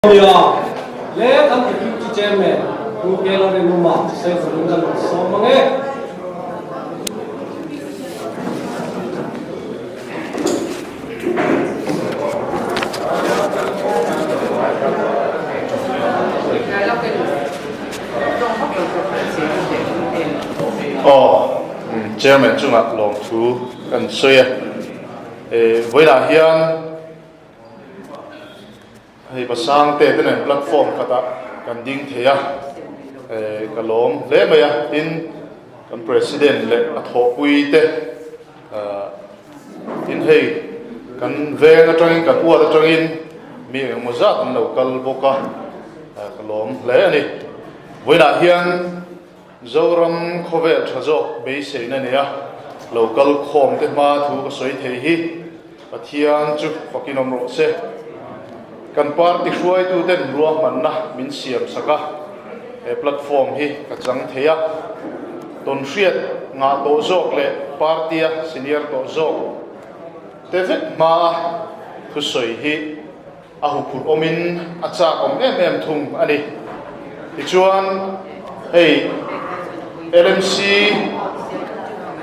Nia, le kan Deputy Chairman Pu Gallery Numa Saifulin kan rawn sawm ang e. Aw, Chairman chungah lawmthu kan sawi a. Vawiinah hian Hei pasang te te nen platform khatah kan ding thei a, ka lawm hle mai a, tin kan president leh a thawhpui te tin hei kan veng atangin kan uat atangin mi engemaw zat an lo kal bawk a, ka lawm hle a ni. Vawiinah hian Zoram khawvel tha zawk beiseina nei a, lo kal khawm te hma thu ka sawi thei hi Pathian chu fakin awm rawh se. Kan party hruaitu ten ruahmanna min siam sak a, he platform hi ka chang thei a, tawnhriat ngah tawh zawk leh party a senior tawh zawk te vek hma a thusawi hi A huphurh awmin a chak awm em em thung a ni. Tichuan, hei LMC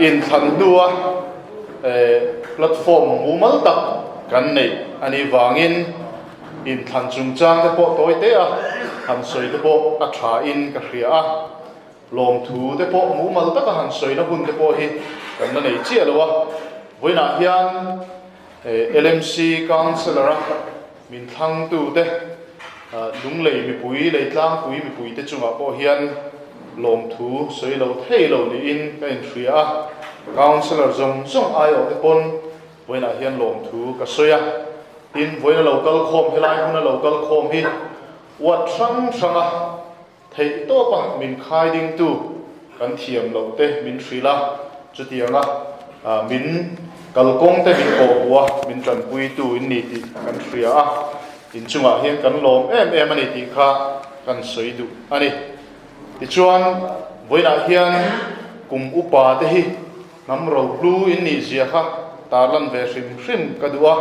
inthlan hnua platform mumal tak kan neih a nih vangin inthlan chungchang te pawh tawi te a han sawi te pawh a tha in ka hria a. Lawmthu te pawh mumal taka han sawina hun te pawh hi kan la nei chiah lo a. Vawiinah hian LMC Councillor a min thlangtute Lunglei mipui, Leitlangpui mipuite chungah pawh hian lawmthu sawi lo thei lo niin ka inhria a. Councillor zawng zawng aiawh te pawn vawiinah hian lawmthu ka sawi a. Tin, vawiina lo kal khawm helai hmuna lo kal khawm hi uat hrang hranga Theih tawpa min khai dingtu kan thiam loh te min hrilh a, chutianga min kalkawng te min kawhhmuh a, min tanpuitu in ni tih kan hria a, inchungah hian kan lawm em em a ni tih kha kan sawi duh a ni. Tichuan, vawiinah hian kum upa te hi hnam rohlu in nih zia kha tarlan ve hrim hrim ka duh a,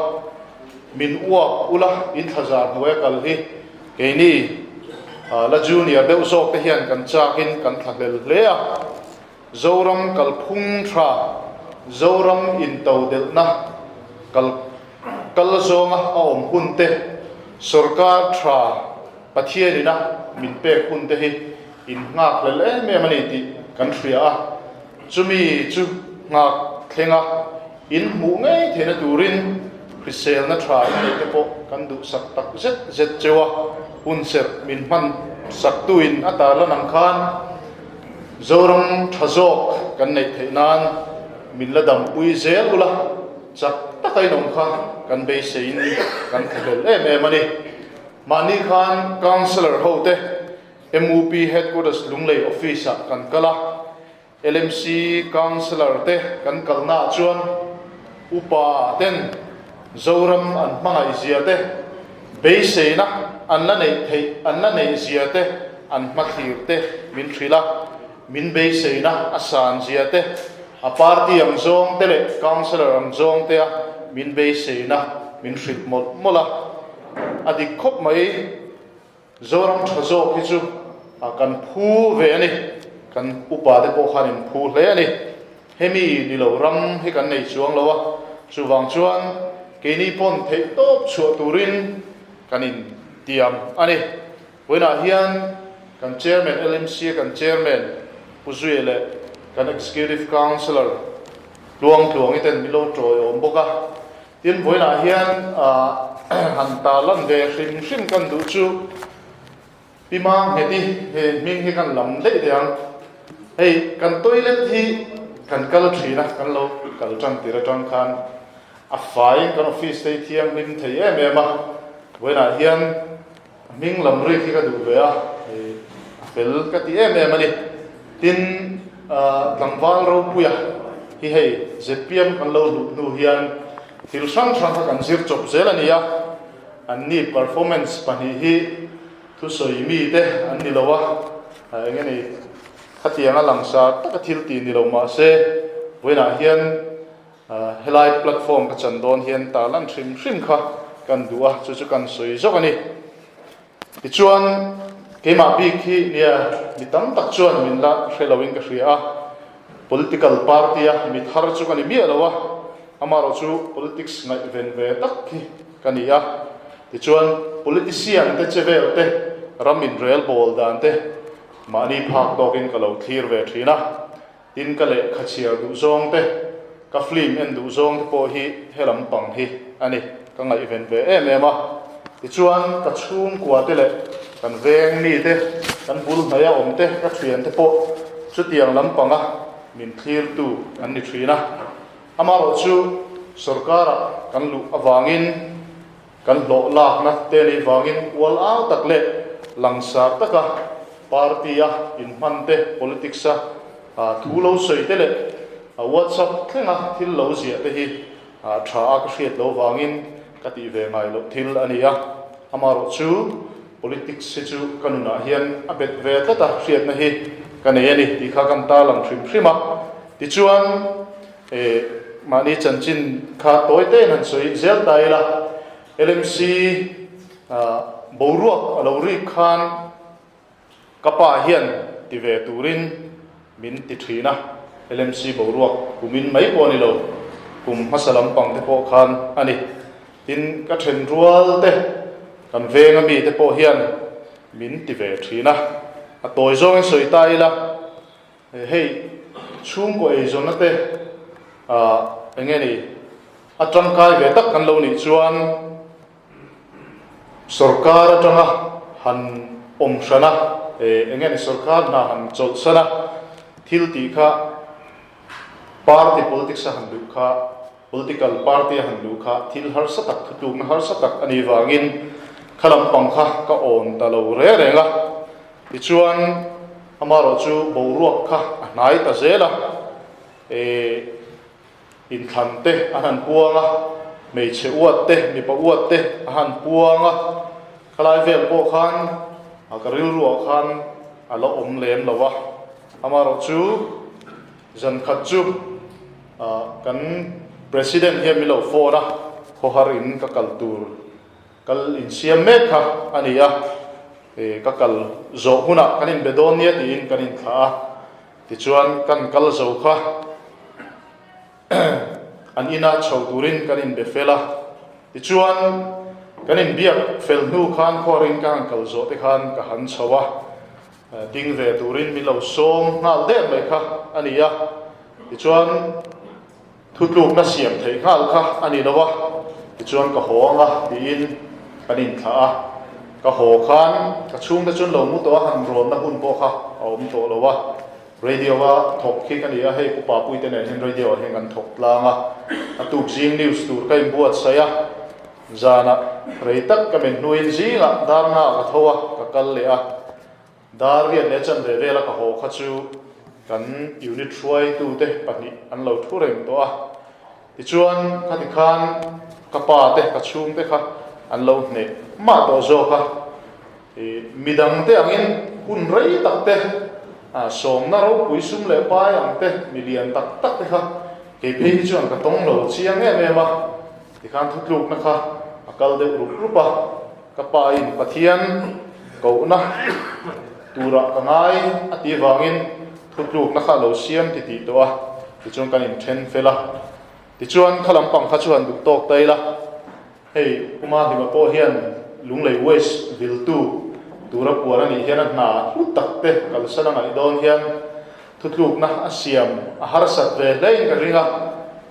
min uap ula in thlazar hnuaia kal hi Keini la junior deuh zawk te hian kan chakin kan thlahlel hle a, Zoram kalphung tha, Zoram intodelhna kal kal zawnga a awm hun te, sawrkar tha Pathianina min pek hun te hi in nghakhlel em em a ni tih kan hria a, chumi chu nghak thlenga In hmuh ngei theihna turin hriselna tha in neih te pawh kan duhsak tak zet zet cheu a, hunserh min hman sak tuin a tarlan ang khan Zoram tha zawk kan neih theih nan min la dampui zel ula, chak taka in awm kha kan beiseiin kan thlahlel em em a ni. Mahni khan Councillor ho te MUP Headquarters Lunglei Office ah kan kal a, LMC Councillor te kan kalnaah chuan upa ten Zoram an hmangaih zia te, beiseina an la neih theih an la neih zia te an hmathlir te min hrilh a, min beiseina a san zia te, a party ang zawng te leh Councillor ang zawng te a min beiseina min hrilh mawlh mawlh a, a dik khawp mai. Zoram tha zawk hi chu kan phu ve a ni, kan upa te pawh khan in phu hle a ni. Hemi ni lo ram hi kan nei chuang lo a, chuvang chuan keini pawn theih tawp chhuah turin kan in tiam a ni. Vawiinah hian kan Chairman LMC a kan Chairman Pu Zuia leh kan Executive Councillor Tluang Tluangi ten min lo tawiawm bawk a. Tin, vawiinah hian han tarlan ve hrim hrim kan duh chu Pi Mangheti he hming hi kan lam daih daih ang. Hei kan toilet hi kan kal thin a, kan lo kal tan tir atang khan a faiin kan office te hi thianghlim thei em em a. Vawiinah hian hming lam rik hi ka duh ve a, hei a fel ka ti em em a ni. Tin, tlangval ropuia hi hei zpm kan lo luh hnu hian thil hrang hrang kha kan zir chawp zel a ni a, anni performance pahnih hi thusawi mite an ni lo a, eng nge ni khatianga langsar taka thil tih ni lo mahse vawiinah hian Helai platform ka chan dawn hian tarlan hrim hrim kha kan duh a, chu chu kan sawi zawk a ni. Tichuan, keimah bik hi nia mi tam tak chuan min la hre loin ka hria a, political party a mi thar chu ka ni miah lo a, amaherawhchu politics ngaihven ve tak hi ka ni a. Tichuan, politician te che vel te, ram inrel bawl dan te mahni phak tawkin ka lo thlir ve thin a. Tin, ka lehkha chhiar duh zawng te, ka film en duh zawng te pawh hi he lampang hi a ni. Ka ngaihven ve em em a. Tichuan, ka chhungkua te leh kan veng mi te, kan bul hnaia awm te, ka thian te pawh chutiang lampanga min thlirtu an ni thin a. Amaherawhchu, sorkara kan luh avangin kan hlawh lakna te nih vangin ual au tak leh langsar taka party-a inhman te, politics-a thu lo sawi te leh WhatsApp thlenga thil lo ziah te hi tha a ka hriat lo vangin ka tih ve ngai loh thil a ni a. Amaherawhchu politics hi chu ka nunah hian a bet ve tlat a, hriatna hi ka nei a ni tih kha kan tarlang hrim hrim a. Tichuan. E, mahni chanchin kha tawi tein han sawi zel ta ila, LMC boruak a lo rik khan ka pa hian ti ve turin min ti thin a, LMC boruak kumin mai pawh a ni lo, kum hmasa lampang te pawh khan a ni. Tin, ka then rual te, kan venga mi te pawh hian min ti ve thin a, a tawi zawngin sawi ta ila, Hei chhungkaw eizawnna te eng nge ni a tangkai ve tak kan lo nih chuan sorkar atanga han awm hran a, eng nge ni sorkar hna han chawlhsan a, thil tih kha party politics a han duh kha political party a han duh kha thil harsa tak thutlukna harsa tak a nih vangin kha lampang kha ka awn ta lo reng reng a. Tichuan, amaherawhchu boruak kha a hnai ta zel a, e, inthlan te an han puang a, hmeichhe uat te, mipa uat te a han puang a, khalai vel pawh khan ka rilruah khan a la awm lem lo a. Amaherawhchu, zan khat chu kan President hian min lo phone a, khawhar in ka kal tur Kal insiam mek kha a ni a, ka kal zawh hunah kan inbe dawn nia tiin kan inthlah a, tichuan kan kal zo kha an ina chho turin kan inbe fel a, tichuan kan inbiak fel hnu khan khuarin ka han kal zawh te khan ka han chho a, ding ve turin min lo sawm nghal der mai kha a ni a, tichuan. Thutlukna siam theih nghal kha a ni lo a, tichuan ka haw ang a tiin kan inthlah a. Ka haw khan ka chhungte chuan lo mu tawh a, han rawnna hun pawh kha a awm tawh lo a. Radio a thawk khi ka ni a, hei Pu Papuite nen hian radio ah hian kan thawk tlang a. A tuk zing news tur ka inbuatsaih a, zanah rei tak ka men hnuin zingah dar nga ah ka tho a, ka kal leh a. Dar riat leh chanve vela ka haw kha chu kan unit hruaitute pahnih an lo thu reng tawh a. Tichuan, khati khan ka pa te, ka chhungte kha an lo hneh mah tawh zawk a. Midangte angin hun rei tak te, sawmna ropui sum leh pai ang te, mi lian tak tak te kha kei phei hi chuan ka tawng lo chiang em em a. Tikhan thutlukna kha a kal deuh rup rup a. Ka pa in Pathian kohna turah ka ngai a tih vangin thutlukna kha a lo siam ti tih tawh a, tichuan kan inthen fel a. Tichuan kha lampang kha chuan duh tawk ta ila, hei Puma Hlima pawh hian Lunglei West viltu tura puan a nih hian a hna hlu tak te kalsan a ngaih dawn hian thutlukna a siam a harsat ve hlein ka ring a,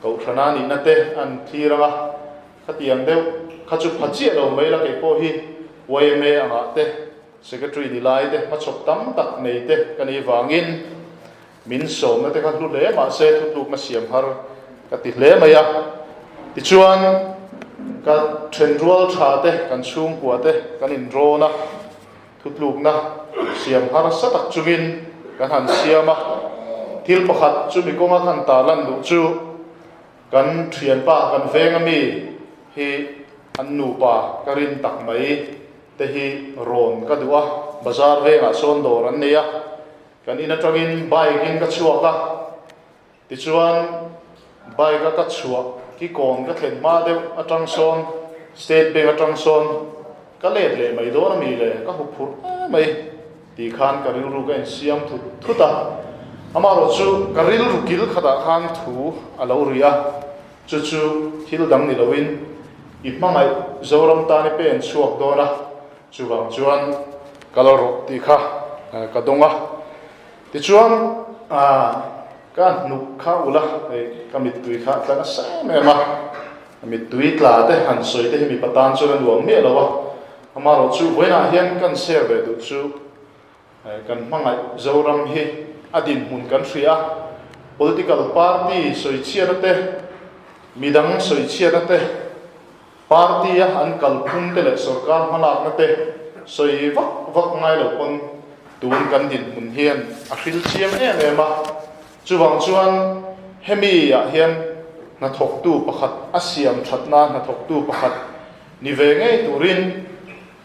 Kohhrana nihna te an thlir ang a. Khatiang deuh kha chu pha chiah lo mai la kei pawh hi yma angah te Secretary ni lai te hmachhawp tam tak nei te ka nih vangin min sawmna te kha hlu hle mahse thutlukna siam har ka ti hle mai a. Tichuan ka thenrual tha te kan chhungkua te kan inrawn a, thutlukna siam harsa tak chungin kan han siam a. Thil pakhat chumi kawnga khan tarlan duh chu Kan thianpa kan veng ami hi an nupa ka rin tak mai te hi rawn ka duh a, bazar vengah sawn dawr an nei a, kan in atangin bike in ka chhuak a, tichuan bike a ka chhuah ki kawn ka thlen hma deuh atang sawn State Bank atang sawn. Ka let leh mai dawn a mi le, ka huphurh em mai tih khan ka rilru ka insiam thut thut a. Amaherawhchu ka rilru kil khatah khan thu a lo ri a, chu chu thil dang ni loin i hmangaih Zoram tan i pen chhuak dawn a, chuvang chuan ka la rawh tih kha ka dawng a. Tichuan ka hnuk kha ulh a, hei ka mittui kha a tla nasa em em a. Mittui tla te han sawi te hi mipa tan chuan a nuam miah lo a, amaherawh chu vawiinah hian kan share ve duh chu kan hmangaih Zoram hi a dinhmun kan hria a, political party sawi chhiatna te, midang sawi chhiatna te, party a an kalphung te leh sorkar hmalakna te sawi vak vak ngai lo pawn tun kan dinhmun hian a hril chiang em em a. Chuvang chuan hemi ah hian hnathawktu pakhat a siam thatna hnathawktu pakhat ni ve ngei turin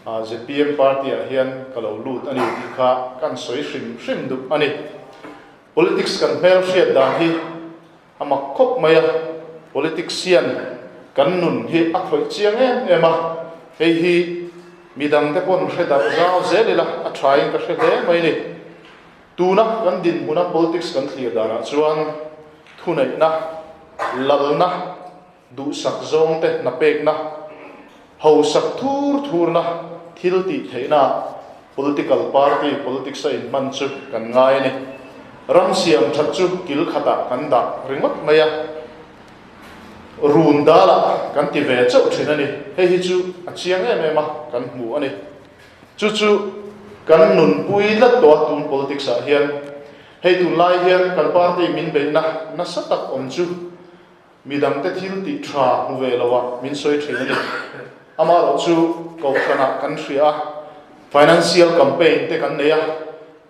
zpm party ah hian ka lo lut a ni tih kha kan sawi hrim hrim duh a ni. Politics kan hmelhriat dan hi a mak khawp mai a, politics hian kan nun hi a khawih chiang em em a, hei hi midangte pawn hre darh zau zel ila a thain ka hre hle mai a ni. Tuna kan dinhmuna politics kan thlir danah chuan thuneihna, lalna, duhsak zawngte hna pekna, hausak thur thurna thil tih theihna political party politics a inhman chu kan ngai a ni. Ram siam that chu kil khatah kan dah ringawt mai a, run dalah kan ti ve chauh thin a ni. Hei hi chu a chiang em em a, kan hmu a ni. Chu chu kan nunpui tlat tawh a tun politics ah hian. Hei tunlai hian kan party min beihna nasa tak awm chu midangte thil tih tha hmu ve lo ah min sawi thin a ni. Amaherawh chu kohhran ah kan hria a, financial campaign te kan nei a,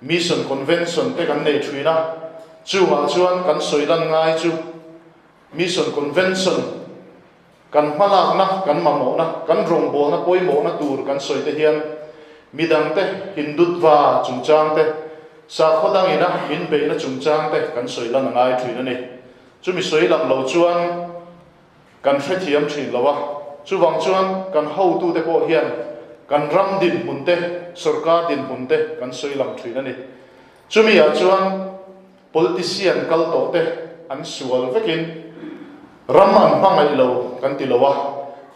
mission convention te kan nei thin a, chungah chuan kan sawi lan ngai chu mission convention, Kan hmalakna, kan mamawhna, kan rawngbawlna pawimawhna tur kan sawi te hian midangte Hindutva chungchang te, sakhaw dangina min beihna chungchang te kan sawi lan a ngai thin a ni. Chumi sawi lang lo chuan kan hrethiam thin lo a, chuvang chuan kan hotute pawh hian kan ram dinhmun te, sorkar dinhmun te kan sawi lang thin a ni. Chumi ah chuan Politician kal tawh te an sual vekin ram an hmangaih lo kan ti lo a,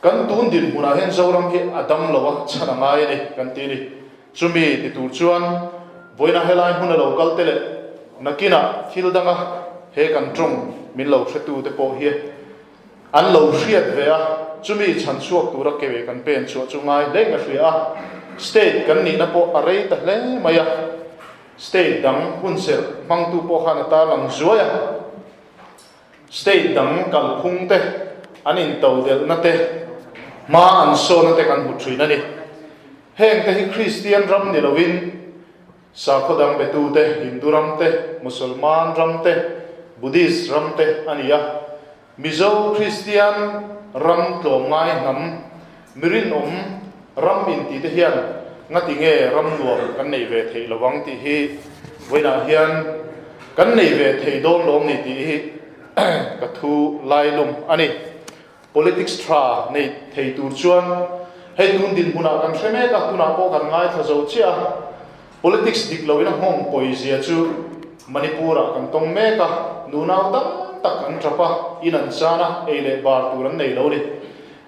kan tun dinhmunah hian Zoram hi a dam lo a, chhan a ngai a ni kan ti a ni. Chumi ti tur chuan vawiina helai hmuna lo kal te leh nakinah thil danga he kan tawng min lo hretu te pawh hi an lo hriat ve a, chumi chhan chhuak tura ke kan pen chhuah chu ngai hle in a hria a, state kan nihna pawh a rei ta hle mai a. State dang hunserh hmangtu pawh khan a tarlang zuai a, state dang kalphung te, an intodelhna te, hma an sawnna te kan hmu thin a ni. Heng te hi Kristian ram ni loin sakhaw dang betu te, Hindu ram te, Musalman ram te, Buddhist ram te a ni a. Mizo Kristian ram tlawmngai hnam mirinawm ram inti te hian ngati nge ram nuam kan nei ve theih lovang tih hi vawiinah hian kan nei ve thei dawn lawm ni tih hi ka thu lailum a ni. Politics tha nei thei tur chuan hei tun dinhmunah kan hre mek a, tunah pawh kan ngaithla zo chiah a. Politics dik loin a nghawng pawizia chu Manipur-ah kan tawng mek a, nunau tam tak an tap a, in an chan a, ei leh bar tur an nei lo ni.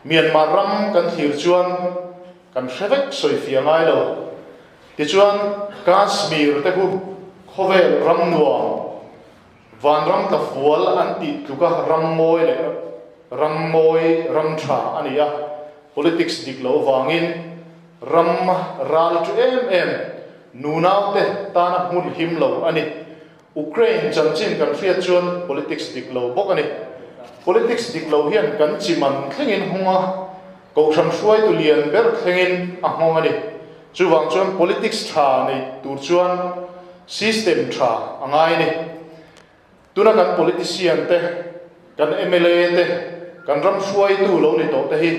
Myanmar ram kan thlir chuan kan hre vek sawifiah ngai lo. Tichuan, Kashmir te khu khawvel ram nuam, vanram tlafual an tih tluka ram mawi leh ram mawi ram tha a ni a, politics dik lo vangin Ram ral chu em em nunaute tana hmun him lo a ni. Ukraine chanchin kan hriat chuan politics dik lo bawk a ni. Politics dik lo hian kan chi man thlengin hawng a, kohhran hruaitu lian ber thlengin a nghawng a ni. Chuvang chuan politics tha nei tur chuan system tha a ngai a ni. Tuna kan politician te, kan mla te, kan ram hruaitu lo ni tawh te hi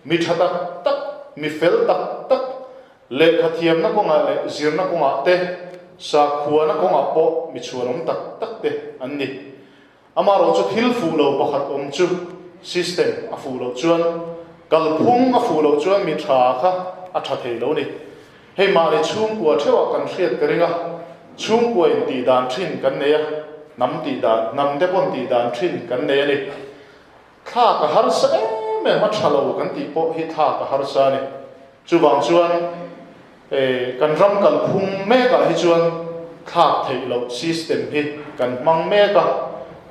mi tha tak tak, mi fel tak tak, lehkha thiamna kawngah leh zirna kawngah te, sakhuana kawngah pawh mi chhuanawm tak tak te an ni. Amaherawh chu thil fuh lo pakhat awm chu system a fuh loh chuan, kalphung a fuh loh chuan mi tha kha. a tha thei lo ni. Hei mahni chhungkua theuhah kan hriat ka ring a, chhungkua in tih dan thin kan nei a, hnam tih dan, hnam te pawn tih dan thin kan nei a ni. Thlak a harsa em em a, tha lo kan tih pawh hi thlak a harsa a ni. Chuvang chuan kan ram kalphung mekah hi chuan thlak theih loh system hi kan hmang mek a.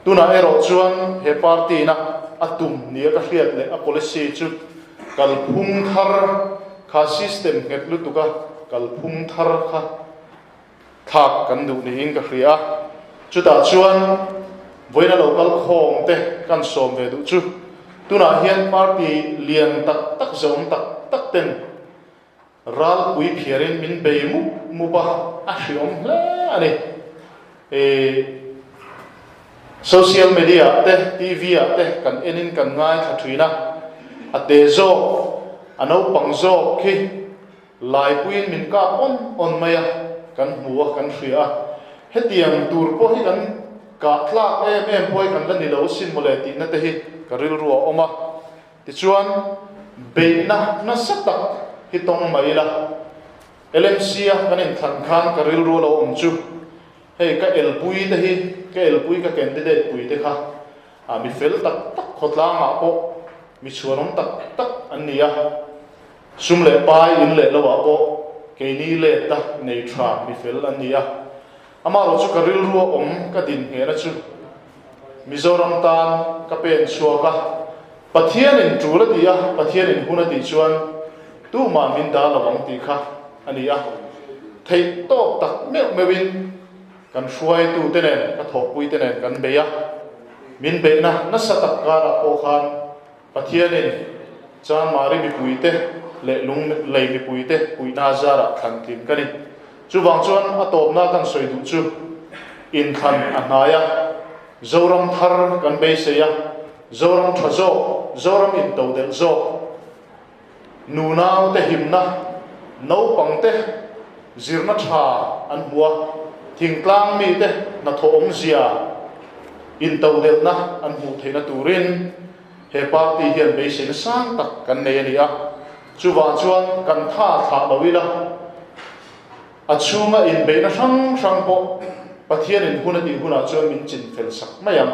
Tunah erawh chuan he party na a tum nia ka hriat leh a policy chu kalphung thar kha system nghet lutuk a kalphung thar kha thlak kan duh niin ka hria a. Chutah chuan vawiina lo kal khawm te kan sawm ve duh chu tunah hian party lian tak tak zawm tak tak ten Ralpui phiarin min bei mup mup a, a hriawm hle a ni. Ih, social media ah te, TV ah te kan enin kan ngaithla thin a, a te zawk, a naupang zawk khi laipuiin min kap awn awn mai a, kan hmu a, kan hria a. Hetiang tur pawh hi kan kah tlak em em pawh hi kan la ni lo asin mawle tihna te hi ka rilru a awm a. Tichuan, beihna nasa tak hi tawng mai ila. LMC-a kan inthlan khan ka rilru a lo awm chu, hei ka elpui te hi, ka elpui ka candidate pui te kha ah mi fel tak tak khawtlangah pawh mi chhuanawm tak tak an ni a, sum leh pai in leh loah pawh keini let a nei tha mi fel an ni a. Amaherawh chu ka rilru a awm ka din nghehna chu Mizoram tan ka pen chhuak a, Pathianin tul a ti a, Pathianin hun a tih chuan tumah min dah lo ang tih kha a ni a. Theih tawk tak meuh meuhin kan hruaitu te nen, ka thawhpui te nen kan bei a, min beihna nasa tak karah pawh khan Pathianin Chanmari mipuite leh Lunglei mipuite puihna zarah thlan tlin ka ni. Chuvang chuan a tawpna kan sawi duh chu inthlan a hnai a, Zoram thar kan beisei a, Zoram tha zawk, Zoram intodelh zawk, nunaute himna, naupangte zirna tha an hmu a, thingtlang mite hnathawh awmzia intodelhna an hmuh theihna turin he party hian beiseina sang tak kan nei a ni a. Chuvang chuan kan tha thlah lo ila, a chhunga inbeihna hrang hrang pawh Pathianin hun a tih hunah chuan min chin fel sak mai ang.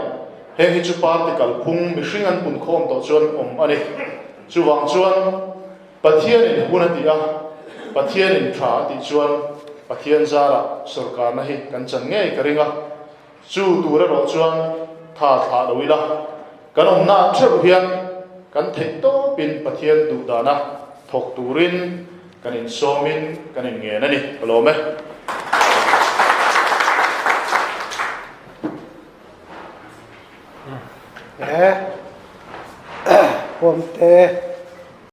Heng hi chu party kalphung mihring an punkhawm tawh chuan awm a ni. Chuvang chuan Pathianin hun a tih a, Pathianin tha a tih chuan Pathian zarah sawrkarna hi kan chan ngei ka ring a. Chu tur erawh chuan tha thlah lo ila, kan awmna theuh hian kan theih tawpin Pathian duh dana thawk turin kan insawmin kan inngen a ni. Ka lawm e. He Pawmte.